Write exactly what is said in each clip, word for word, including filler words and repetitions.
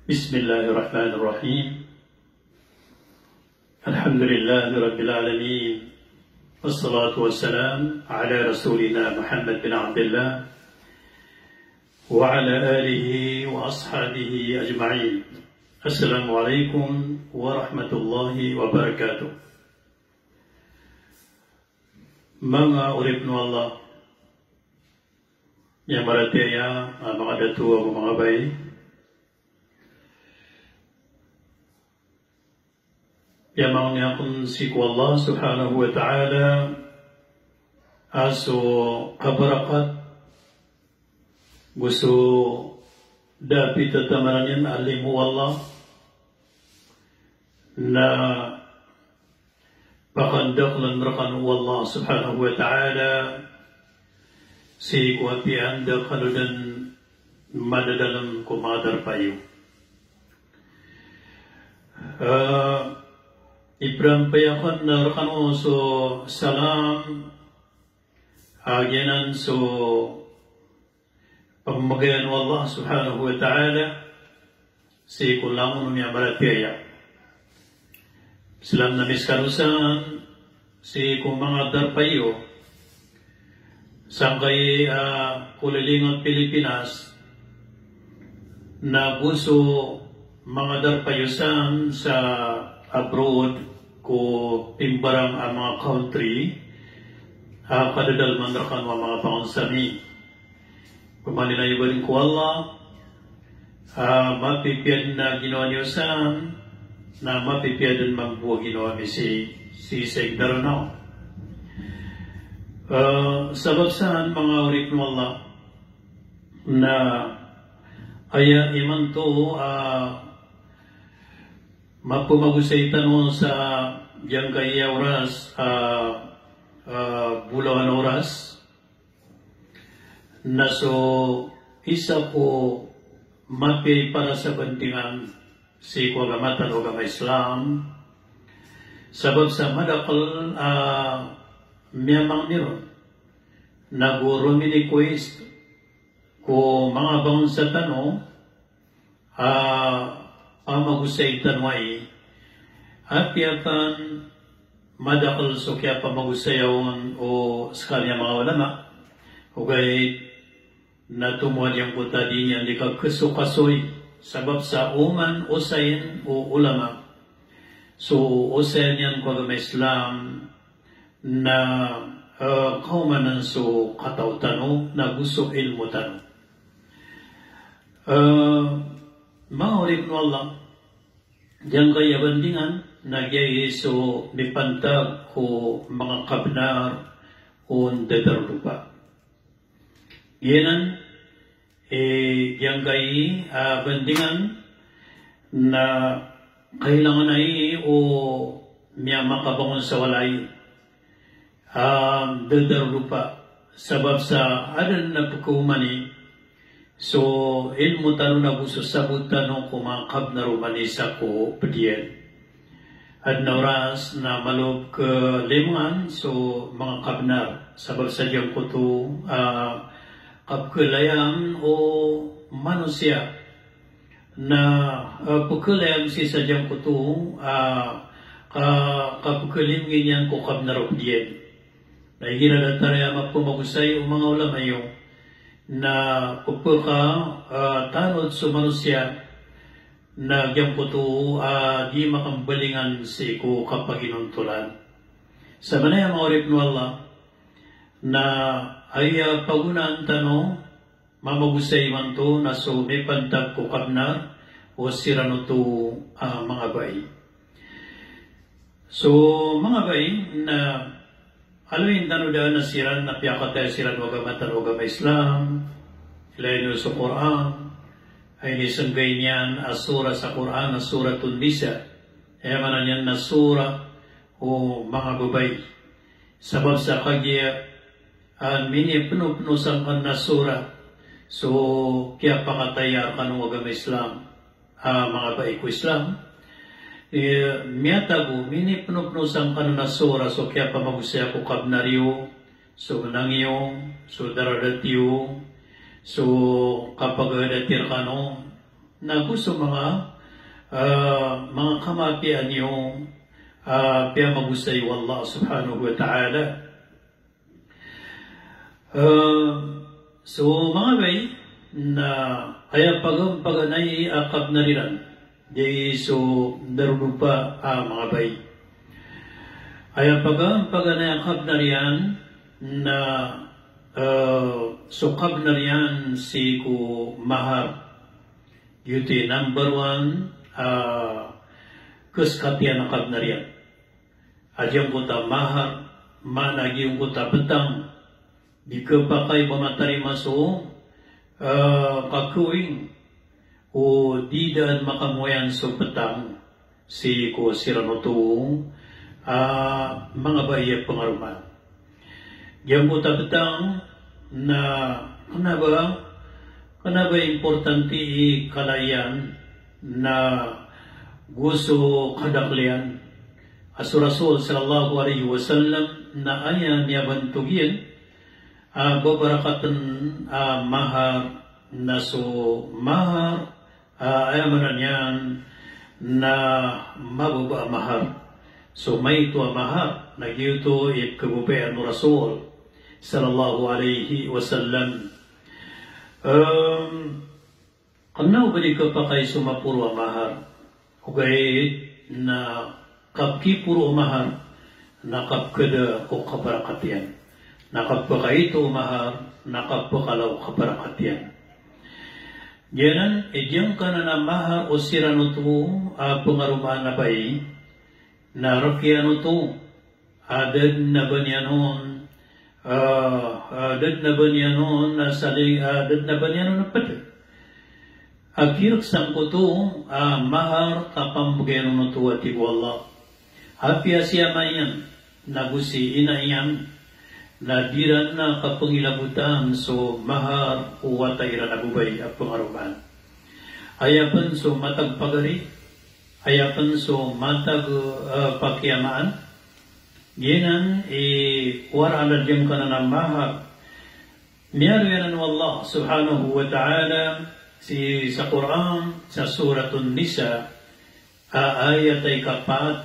بسم الله الرحمن الرحيم. الحمد لله رب العالمين. والصلاة والسلام على رسولنا محمد بن عبد الله وعلى آله وأصحابه أجمعين. السلام عليكم ورحمة الله وبركاته. Manga oripn o Allah, miyamaratiyaya, a, manga dato ago manga bai. Piyamangni akn sii ko Allah subhanahu wa ta'ala a so kabarakat go so da a pitataman iyan a limo o Allah, na pakandaklan rkano o Allah subhanahu wa ta'ala sii ko apiya anda kano dn madadalm ko manga darpa iyo. Eh, iprampay akn rkano so salam, a giyanan so pamagayan o Allah subhanahu wa ta'ala sii ko langon o miyamaratiyaya. Salam na miskalosan sii ko manga darpa iyo sangkai, a, ko lilingan Pilipinas, na go so manga darpa iyo san sa abroad ko pimbarang a manga country a kadadalman rkano a manga bangsa mi. Pamangnin iyo ba dn ko Allah a mapipiya dn a ginawa niyo san, na mapipiya dn mambo a ginawa mi sii, sii sa igdaro na. Eh, sabap san manga oripn o Allah, na aya imanto a mapmagosay tano sa giyangkaya oras, a, a, bolawan a oras, na so isa ko mapiya i para sa bandingan sii ko agama tano a agama Islam, sabap sa madakl a miyamangni ron, na go romini-request ko manga bangsa tano a pamagosay tano ai. Apiya pn madakl so kiyapamagosaya on o skaniyan a manga ulama, ogaid na tomo a giyangkoto a di niyan di kakesokasoy, sabap sa oman osayin o ulama so osayan iyan ko agama Islam, na, eh, kaomanan so katao tano, na go so ilmo tano. Eh, manga oripn o Allah, giyangkaya bandingan na giya i so mipantag ko manga kabnar o ndadarodopa. Giyanan, eh, giyangkai a bandingan na kailangan ai o miyamakabangon sa walay a ndadarodopa, sabap sa adn a pkhaomani so ilmo tano na go so sabot tano ko manga kabnar o manisa ko pd iyan. Adn a oras na malo pkhalimngan so manga kabnar, sabap sa giyangkoto a kapkhalayam o manosiya na, eh, pkhalayam sii sa giyangkoto a ka, kapkhalimngi niyan ko kabnar o pd iyan. Na igira datar aya mapmagosay o manga ulama iyo na pphaka, eh, tanod so manosiya na giyangkoto a di makambalingan sii ko kapaginontolan. Samanaya manga oripn o Allah, na aya pagonaan tano mamagosay imanto na so mipantag ko kabnar o siran oto a manga bai. So manga bai na aloyin tano daan a siran na piyakataya siran o agama tano a agama Islam. Ilaya niyo so Qur'an a inisnggay niyan a surah sa Qur'an a Suratun Nisa. Aya maana niyan na surah o manga babay. Sabap sa kagiya a minipnopno sangkanan a surah so kiyapakataya rkano o agama Islam a manga bai ko Islam. Eh, miyatago, minipnopno sangkanan a surah so kiyapamagosaya ko kabnar iyo, so mnang iyo, so daradat iyo, so kapagadat rkano, Na go so manga, ah, manga kamapiya niyo, ah, piyamagosay o Allah subhanahu wa ta'ala. Ah, so manga bai, na aya pagampaganay a kabnar iran, di so darodopa a manga bai. Aya pagampaganay a kabnar iyan, na, ah, so kabnar iyan sii ko mahar. Giyoto i number one, ah, kesekatiyan a kabnar iyan. A giyangkoto a mahar, maana giyangkoto a betang, di kepakay ba matarima so, ah, kakowing, o di daan makamoyan so betang, sii ko siran oto, ah, manga bai a pengaromaan. Giyangkoto a betang na kena ba, kena ba importante i kala iyan na go so kadakl iyan. A so Rasul sallallahu alaihi wasallam na aya miyabantog iyan a babarakaten a mahar na so mahar, ah, aya maana niyan na mababa a mahar. So maito a mahar, na giyoto i kababayaan o Rasul sallallahu alaihi wasallam. Em, kena o ba di kepakay so maporo a mahar. Ogaid na kapkiporo o mahar, na kapkada o kabarakat iyan. Na kapkakaito o mahar, na kapkala o kabarakat iyan. Giyanan i giyangkanan a mahar o siran oto a pengaromaan a bai, na rekiyan oto a da den a ba niyan on, ah, ah, da den a ba niyan on, ah, saling, ah, da den a ba niyan on ped. A giyoto sangkoto a mahar a pambegayan on oto a tig o Allah. Apiya si ama iyan, na go si ina iyan, na di ran na kapengilabotan so mahar o wata iran a babay a pengaromaan. Aya pen so matag pagari, aya pen so matag, eh, pakiyamaan. Giyanan i waraan a giyangkanan a mahar. Miyaaloy anan o Allah subhanahu wa ta'ala sii sa Qur'an, sa Suratun Nisa, a ayat a ikapat,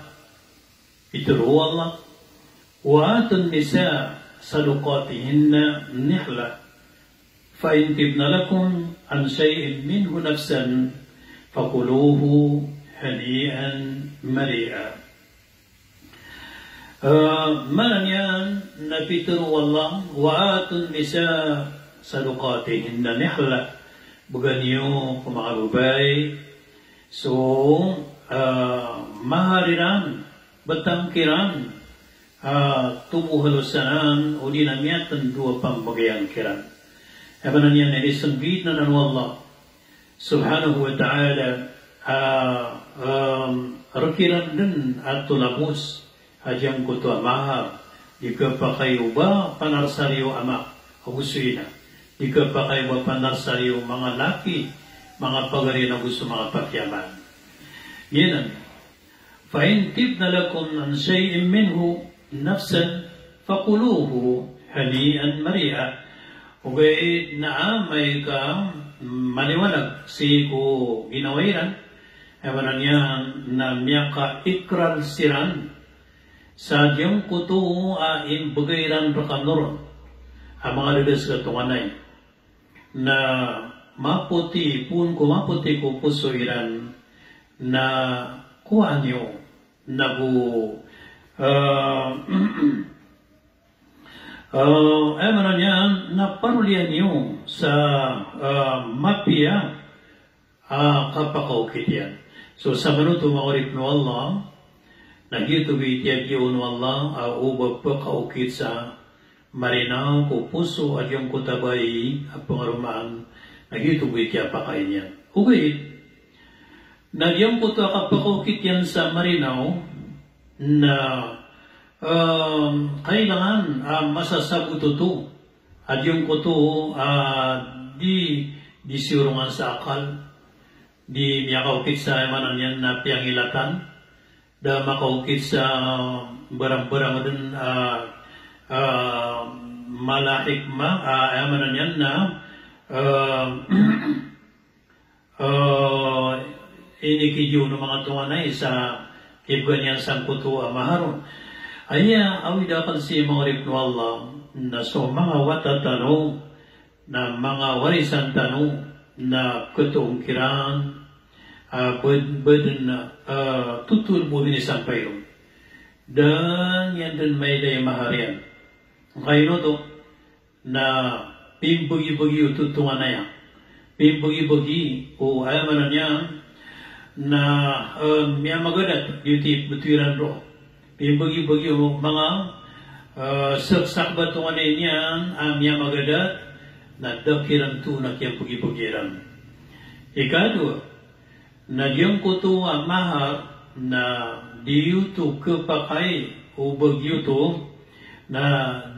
pitharo o Allah, "Wa atun nisa sadaqatihinna nihla, fa in tibna lakum an shay'in minhu nafsan, fakuluhu hani'an mari'a." Eh, maana niyan na pitharo o Allah, "Wa atun nisa sadaqatihinna nihla." Bega niyo ko manga babay so, eh, mahar iran, betang kiran, eh, tomo halosan, odi na miyatendo a pambegayan kiran. Aya maana niyan na inisembit anan o Allah subhanahu wa ta'ala, ah, em, rek iran den a tolabos a giyangkoto a mahar, di kepakay o ba panarsari o ama ago so ina, di kepakay o ba panarsari o manga laki, manga pagari ago so manga pakiyamaan. Giyanan. "Fa in tibna lakum an shay'in minhu nafsan, fakuluhu hani'an mari'a." Ogaid na amay ka maliwanag sii ko ginawa iran, aya maana niyan na miyakaikrar siran sa giyangkoto a imbegay iran rekano ron a manga dadasek a tonganay. Na mapoti, poon ko mapoti ko poso iran, na kowaan iyo, na go, eh, eh, aya maana niyan na paroliyan iyo sa, eh, mapiya a kapakaokit iyan. So, sabap oto manga oripen o Allah, na giyoto bo i kiyagiya on o Allah a o ba pekaokit sa marinaw ko poso a giyangkoto a bai a pengaromaan, na giyoto bo i kiyapakay niyan. Ogaid na giyangkoto a kapakaokit iyan sa marinaw na, em, kailangan a masasagot oto a giyangkoto a di, di siyorongan sa akal, di miyakaokit sa, aya maana niyan na piyangilatan, da makaokit sa barang-barang den, ah, ah, mala hikmah, ah, aya maana niyan na, ah, ah, inikigiyo o manga tonganay sa kibgan iyan sangkoto a mahar on. Aya awid a akal sii, manga oripn o Allah, na so manga wata tano na manga warisan tano na ketoon kiran a bed-, bedn a totol bo dn i sampay ron. Da niyan dn mailay a mahar iyan. Angkaino oto? Na pimbagibagi o tonganay a, pimbagibagi o, aya maana niyan na, eh, miyamagadat, giyoto i btowan iran roo. Pimbagibagi o manga, eh, saksak ba tonganay niyan a miyamagadat, na da kiran toon a kiyabagibagi iran. Ikadowa, na giyangkoto a mahar na di oto kepakay o ba giyoto na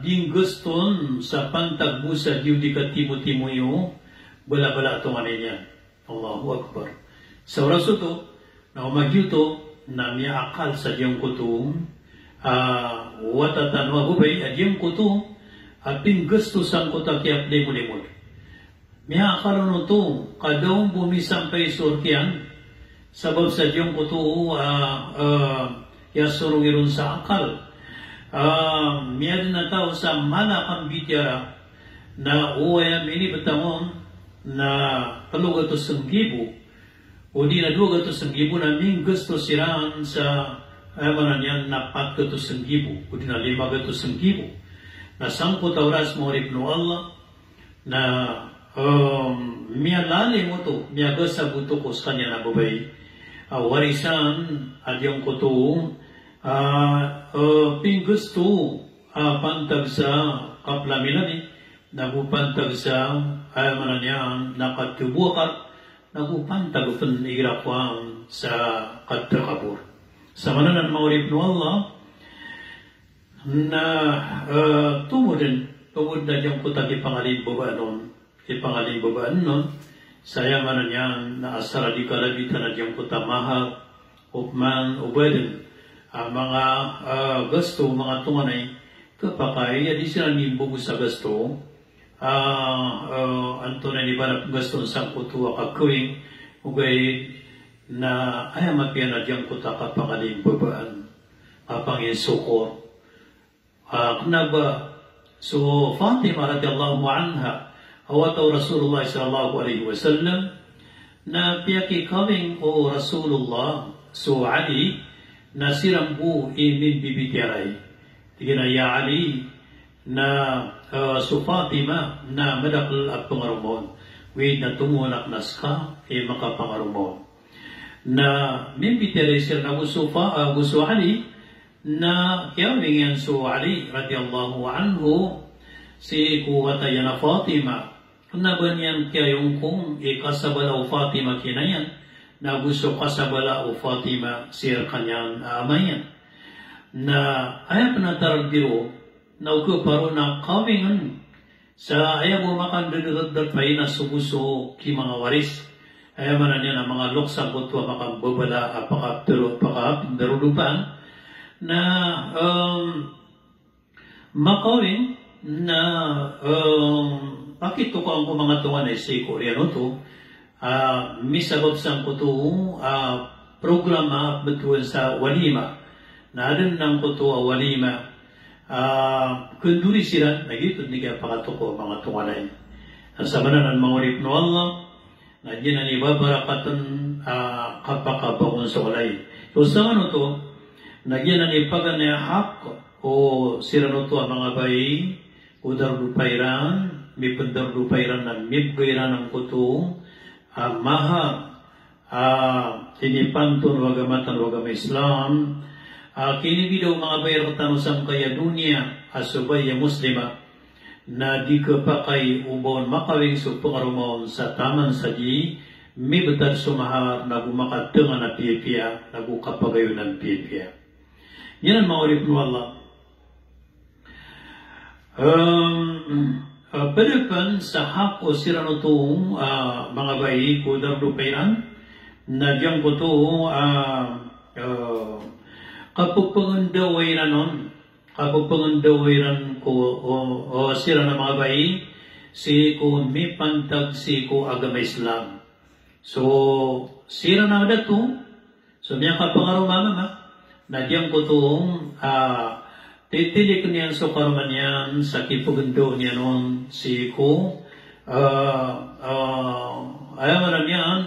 di nggaston sa pantag bo sa giyoto i katimotimo iyo, balabala a tonganay niyan. Allahu Akbar. Sa oras oto, na o ba giyoto na miyaakal sa giyangkoto a wata tano a babay a giyangkoto a pinggasto sangkoto a kiyaplimod-limod. Miyaakal on oto, ka da on bo misampay so rk iyan, sabap sa giyangkoto a, a, kiyasorong iron sa akal. A, miyadn a taw sa mala a kambitiyaraa, na o aya minibtang on na tlo gatos nggibo, odi na dowa gatos nggibo, na minggasto siran sa, aya maana niyan na pat gatos nggibo, odi na lima gatos nggibo. Na sangkoto a oras, manga oripn o Allah, na, em, miyalalim oto, miyabasag oto ko skaniyan a babay a warisan a giyangkoto a, eh, pinggasto a pantag sa kaplamilami, nago pantag sa, aya maana niyan na katbowakar, nago pantag pn igira kowan sa katakabor. Sa maana nan, manga oripn o Allah, na, eh, tomo dn, tomo dn a giyangkoto a kipangalimbabaan on, kipangalimbabaan on, sa aya maana niyan na asar a di kalabitan a giyangkoto a mahar, opama o ba dn a manga, eh, gasto o manga tonganay, kepakay a di siran imbago sa gasto, a, eh, antonaa i ba na pnggaston sangkoto a kakawing, ogaid na aya mapiya na giyangkoto a kapangalimbabaan, kapanginsokor. A, kna ba so Fatima radhiyallahu anha, a wata o Rasulullah sallallahu alaihi wasallam, na piyakikawing o Rasulullah so Ali, na siran bo i mimbibitiyarai. Tig iyan a, "Ya Ali, na, eh, so Fatima na madakl a pangaroma on. Oway, na tomo anan a ska i makapangaroma on." Na mimbitiyarai siran ago so Fa-, ago so Ali, na kiyawing iyan so Ali radhiyallahu anhu sii ko wata iyan a Fatima. Kna ba niyan kiyayongkong i kasabala o Fatima kina iyan, nago so kasabala o Fatima sii rkaniyan a ama iyan. Na aya pn a taralbi roo, na o keparo na kawingn sa aya bo makandadadapay na so bo so ki manga waris. Aya maana niyan a manga loks sangkoto a makambabala a pakaptero, pakapndarodopaan. Na, em, makawing na, em, pakitokawan ko manga tonganay sii ko oriyan oto, a, misabap sangkoto a program a btowan sa walima. Na adn angkoto a walima, a, kndori siran, na giyoto dn i kiyapakatokaw o manga tonganay. Na sa maana nan, manga oripn o Allah, na giyanan i babarakatn a kapakabangon sa walay. So samanoto, na giyanan i paganay a hak o siran oto a manga bai ko darodopa iran, mipndarodopa iran na mibgay iran angkoto a mahar a inipanton o agama tano a agama Islam, a kinibida o manga bai rktano sangkaya doniya a so bai a Muslima, na di kepakay o ba on makawing so pangaroma on sa taman sa di mibtad so mahar nago makatngan a piyapiya nago kapagayonan piyapiya. Giyanan, manga oripn o Allah. Em, eh, pd pn sa hak o siran oto, ah, manga bai ko darodopa iran, na giyangkoto, ah, eh, kapepngendawa iran on, kapepngendawa iran ko, o, o, siran a manga bai, sii ko mipantag sii ko agama Islam. So siran a dato, so miyakapangaroma a mama, na giyangkoto a titilik iyan so karoma niyan sa kipagndao niyan on sii ko, ah, ah, aya maana niyan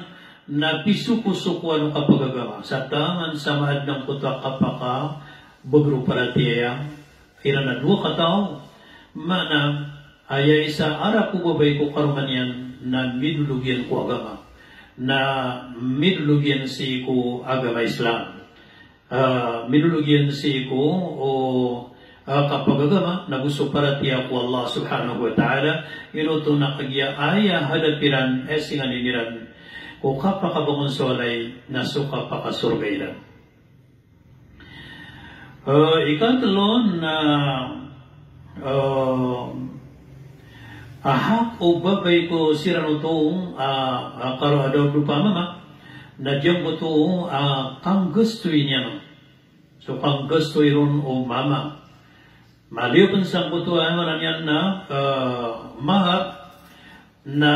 na pisokosokoan o kapagagama. Sa taman sa maadn angkoto a kapakabagr o paratiyaya iran a dowa kataw, maana aya isa a rk o babay ko karoma niyan na midolog iyan ko agama, na midolog iyan sii ko agama Islam. Ah, midolog iyan sii ko, o, ah, kapagagama, nago so paratiyaya ko Allah Subhanahu wa Ta'ala, giyoto na kagiya aya hadap iran, e, singanin iran ko kapakabangon so walay, na so kapakasorga iran. Eh, ikatlo na, eh, a hak o babay ko siran oto a, a karo a daodopa a mama, na giyangkoto a kanggastoy niyan on. So kanggastoy ron o mama. Maliyo pn sangkoto a, aya maana niyan na, eh, mahar, na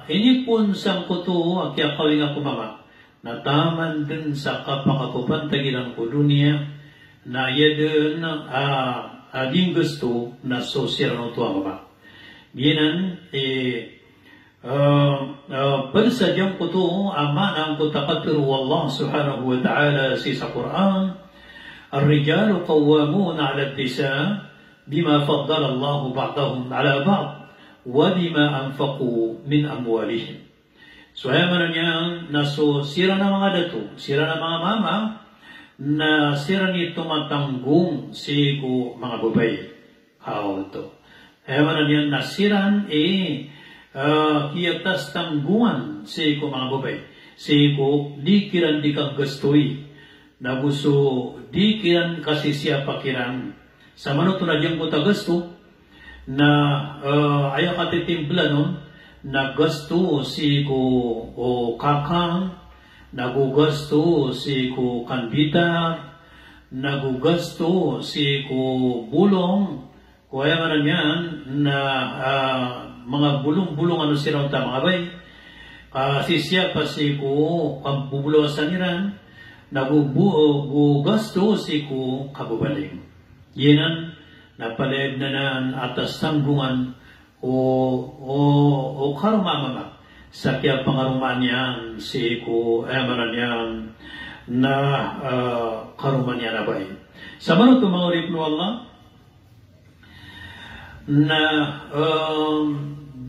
inipoon sangkoto a kiyakawinga ko mama, na taman dn sa kapakapapantag iran ko doniya, na aya dn a, a dinggasto na so siran oto a mama. Giyanan, eh, eh, eh, pd sa giyangkoto a maana angkoto a katharo o Allah Subhanahu wa Ta'ala sii sa Qur'an, "Ar-rijalu qawwamuna 'alan-nisa'i bima faddala Allahu ba'dahum 'ala ba'd wa bima anfaqu min amwalihim." So aya maana niyan na so siran a manga dato, siran a manga mama, na siran i tomatanggong sii ko manga babay. Aw, oto. Aya maana niyan na siran i, eh, kiyatastanggongan sii ko manga babay. Sii ko di kiran di kanggastoy. Nago so di kiran kasisiyapa kiran. Sa manoto na giyangkoto a gasto, na, eh, aya katitimblan on, na gasto sii ko, o, kakang, nago gasto sii ko kanbitar, nago gasto sii ko bolong, ko aya maana niyan na, ah, manga bolong-bolong ano siran ta manga babay, kasisiyapa sii ko kambobolongan iran, nago bo-, go gasto sii ko kababaling. Giyanan na palaya dn anan a tastanggongan o, o, o karoma a mama sa kiyapangaroma niyan sii ko, aya maana niyan na, eh, karoma niyan a babay. Sa manoto manga oripn o Allah, na, em,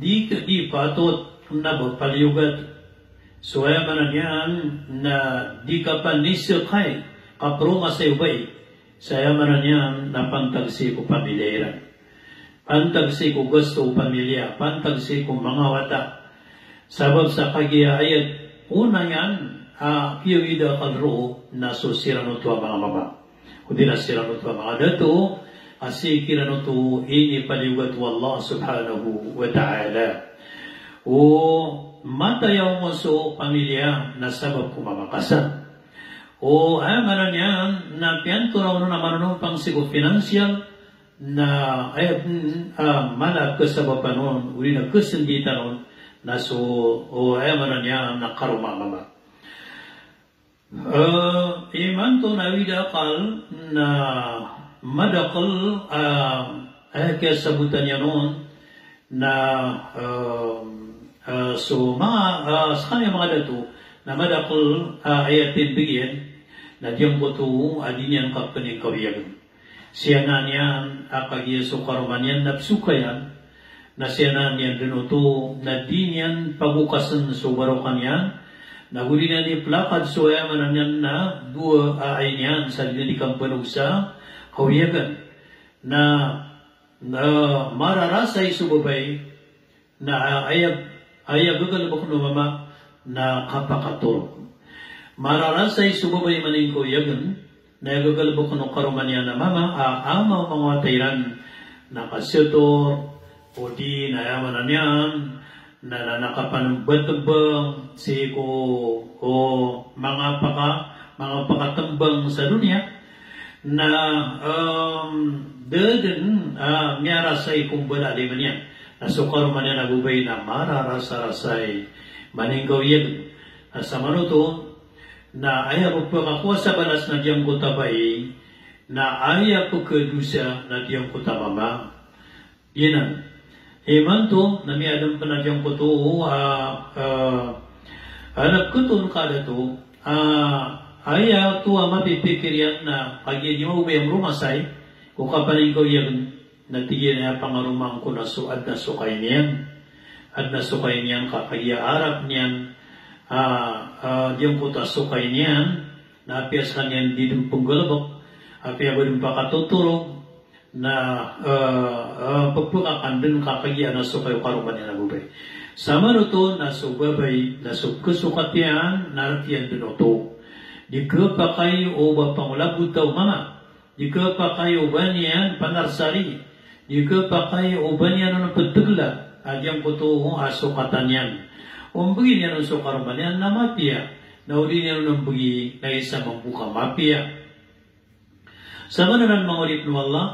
di, di patot na ba paliyogat. So aya maana niyan na di kapanisekay, kapromasay o babay. Sa aya maana niyan na pantag sii ko pamilya iran. Pantag sii ko gasto o pamilya, pantag sii ko manga wata. Sabap sa kagiya aya ona iyan a kiyawida akal roo na so siran oto a manga mama. Odi na siran oto a manga dato, a sii kiran oto inipaliyogat o Allah Subhanahu wa Ta'ala. O mataya o so pamilya na sabap ko mamakasan. O, aya maana niyan na piyantoran on a manonompang sii ko financial, na aya, mm, ah, mala a kasabapan on, odi na kasenditan on, na so, o, aya maana niyan na karoma a mama. Eh, imanto na awida akal na madakl, ah, aya kiyasabotan iyan on, na, eh, eh, so manga, eh, skaniyan manga dato, na madakl, eh, aya tindg iyan, na giyangkoto a di niyan kapningkawiyagen. Siyanan iyan a kagiya so karoma niyan na psokayan, na siyanan iyan dn oto na di niyan pagokasen so barokan iyan, na go di niyan iplakad so aya maana niyan na dowa a ain iyan sa di niyan di kampanog sa kawiyagen. Na, na mararasay so babay, na aya, aya gagalbkn o mama na kapakatorog. Mararasay so babay maningkawiyagen, na aya gagalbkn o karoma niyan a mama, a, ama o manga wata iran, na kasotor, odi na aya maana niyan, na, na, na kapanmbatmbang sii ko, o, manga paka, manga pakatmbang sa doniya, na, em, da dn, ah, miyarasay ko mbala a lima niyan. Na so karoma niyan a babay na mararasarasay, maningkawiyagen. Na samanoto na aya pphakakowa sa balas na giyangkoto a bai, na aya pkhadosa na giyangkoto a mama. Giyanan. Imanto na miyaadn pn a giyangkoto a, a, a, na pkhaton ka dato a, aya oto a mapipikir iyan na kagiya di mababaya mromasay ko kapaningkowiyagen. Na tig iyan a aya pangaroma angko na so adn a so kai niyan. Adn a so kai niyan ka kagiya arap niyan a, a, giyangkoto a so kai niyan na apiya skaniyan di dn pnggalbk, apiya ba dn pakatotorog, na, a, a, pphakakan dn ka kagiya na so kai o karoma niyan a babay. Samanoto na so babay na so kasokat iyan na rk iyan dn oto. Di khapakay o ba pangolabota o mama. Di khapakay o ba niyan panarsari. Di khapakay o ba niyan on ptgla a giyangkoto a sokatan iyan. O mbgi niyan on so karoma niyan na mapiya, na o di niyan on mbgi na isa mambo ka mapiya. Sa maana nan manga oripn o Allah,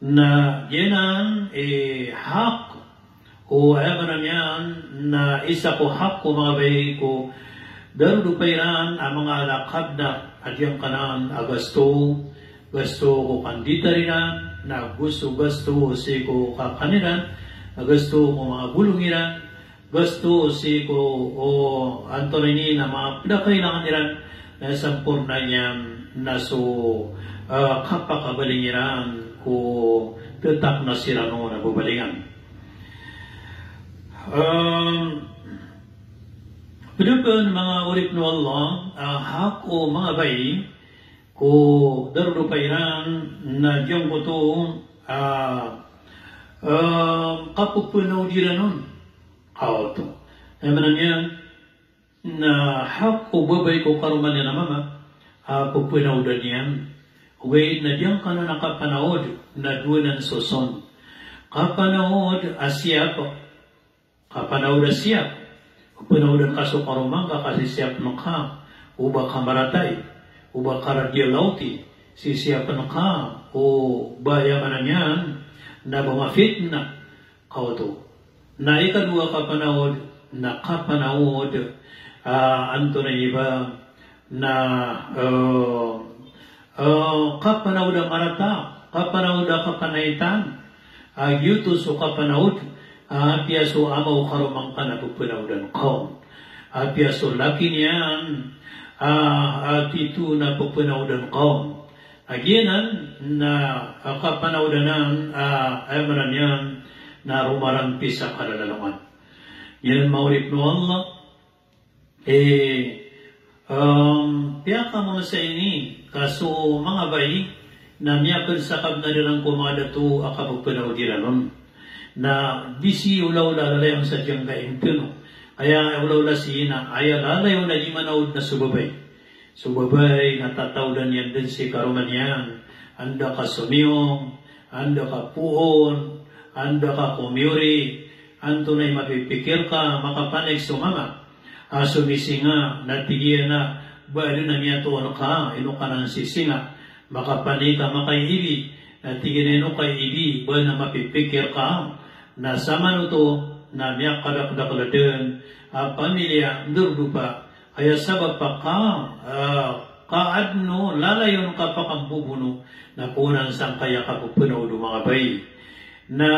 na giyanan i hak o, aya maana niyan na isa ko hak o manga bai ko darodopa iran a manga ala kabnar a giyangkanan a gasto, gasto ko kanditar iran, na gasto, gasto sii ko kakan iran, na gasto ko manga bolong iran, gasto sii ko, o, antonaa ini na manga pd a kailangan iran, na samporna iyan na so, a, kapakabaling iran ko ttakna siran on a babalingan. Em, pd pn manga oripn o Allah, a, hak o manga bai ko darodopa iran na giyangkoto a, em, kapphanaod iran on. Kaoto. Aya maana niyan na hak o babay ko karoma niyan a mama a pphanaodan iyan. Ogaid na giyangkanan a kapanaod na dowa nan soson. Kapanaod a siyap. Kapanaod a siyap. Pphanaodan ka so karoma ngka ka sisiyapn ka o ba ka maratay, o ba ka radiya lawti, sisiyapn ka o ba, aya maana niyan na ba mafitna. Kaoto. Na ikadowa a kapanaod, na kapanaod, a, antonaa i ba, na, e, e, kapanaod a marata, kapanaod a kapanaitan, a, giyoto so kapanaod, a, apiya so ama o karoma ngka na pphanaodan ka on. Apiya so laki niyan, a, a, tito na pphanaodan ka on. A giyanan na, a, kapanaodan anan, a, aya maana niyan na romarampi sa kalalalongan. Giyanan manga oripn o Allah, e, em, piyakamono sa ini, ka so manga bai na miyapd sa kabnar iran ko manga dato a kapphanaod iran on. Na di sii olaola a lalayon sa giyangkai a intno. Aya olaola sii na aya lalayon na di manaod na so babay. So babay na tataodan iyan dn si karoma niyan, anda ka somiyong, anda ka poon, anda ka komiyori, antonaa i mapipikir ka, makapanik so mama a somisinga, na tig iyan a ba dn a miyatoon ka, ino ka nan sisinga, makapanik ka makaiibi, na tig iyan a ino ka iibi, ba na mapipikir ka. Na samanoto na miyakadakdakl dn a pamilya, darodopa, aya sabap a ka, a, ka adn o lalayon ka pakambobono, na koonan sangkaya kapphanaod o manga bai. Na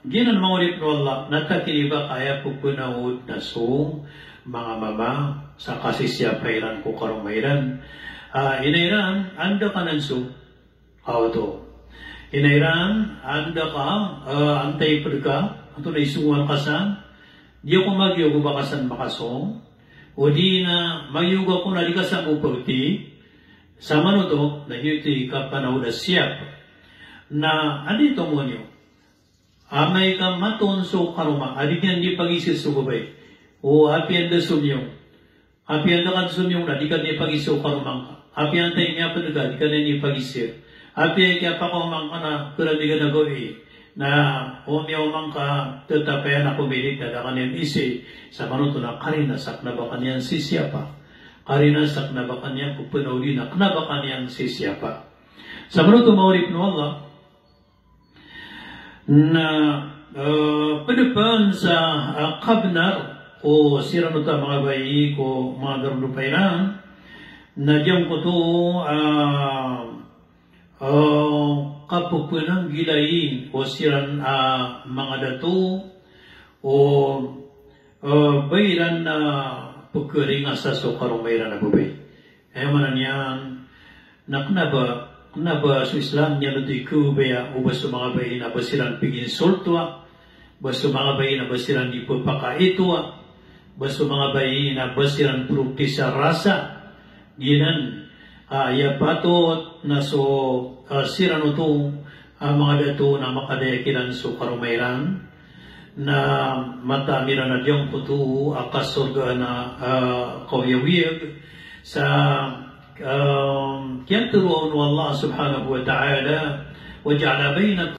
giyanan manga oripn o Allah, na takiniba ka aya pphanaod na so manga mama sa kasisiyapa iran ko karoma iran. A, ina iran, anda ka nan so Kaoto. Ina iran, anda ka, e, antai pd ka, antonaa i songowan ka san, di ako magiyog o ba ka san makasong, odi na magiyog ako na di ka san bo pagti, samanoto, na giyoto i kapanaod a siyap. Na anda i tomo niyo? Amay ka matoon so karoma, a di niyan di pagiza so babay. O apiya anda somiyong. Apiya anda ka somiyong na di ka niyan di pagiza so karoma ngka. Apiya antai miyapd ka, di ka niyan di pagiza. Apiya kiyapakaoma ngka na kharambi ka na gawii. Na o miyaoma ngka, tetap aya na komilit na da ka niyan iza. Samanoto na karina sa kna ba ka niyan sisiyapa. Karina sa kna ba ka niyan pphanaodi na kna ba ka niyan sisiyapa. Samanoto manga oripn o Allah, na, e, pd pn sa, e, kabnar o siran oto a manga bai ko manga darodopa iran, na giyangkoto a, a, kapepenanggilai o siran a manga dato o, a, ba iran na pekaringasa so karoma iran a babay. Aya maana niyan na kena ba, kena ba so Islam niyan oto i kebaya o ba so manga bai na ba siran peginsultoa, ba so manga bai na ba siran di pepakaitoa, ba so manga bai na ba siran peroktisa rasa. Giyanan a, aya patot na so, a, siran oto a manga dato na makadaya kiran so karoma iran, na mataan iran a giyangkoto a kasorgaan a, a, kawiyawiyag sa, a, kiyatharoa on o Allah subhanahu wa ta'ala, wa ja'ala bainakum